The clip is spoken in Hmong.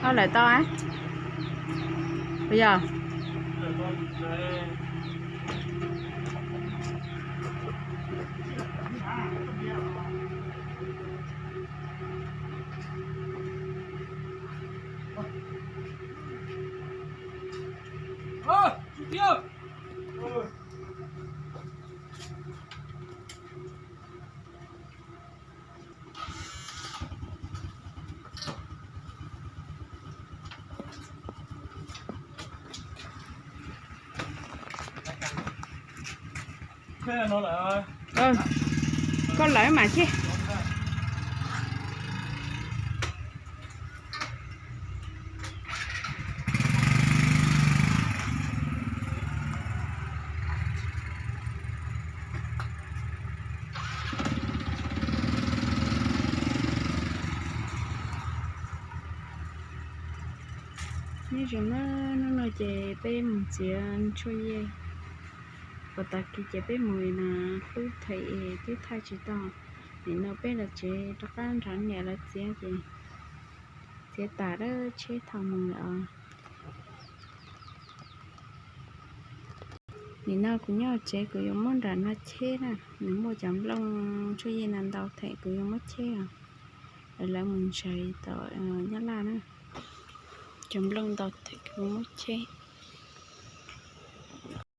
Au lawm tau a. Puas yog? Koj lawv mas thiab. Nyob zoo na, hnub no ces peb mus txiav tshuaj yej. Puag ta kiag ces peb mus na, hlub them twb thaij tsis tau. Nim no peb los tsev rov qab nrog niam lawv txiav ces txiav tas lawm, tsheb thaum mus lawm os. Nim no kuv nyob tsev kuv yuav muab nram no cheb na, nws muaj cov nplooj tshuaj yej no ntau them kuv yuav muab cheb os. Lawv mus ntsais tom Nyab Laj na, cov nplooj ntau them kuv muab cheb.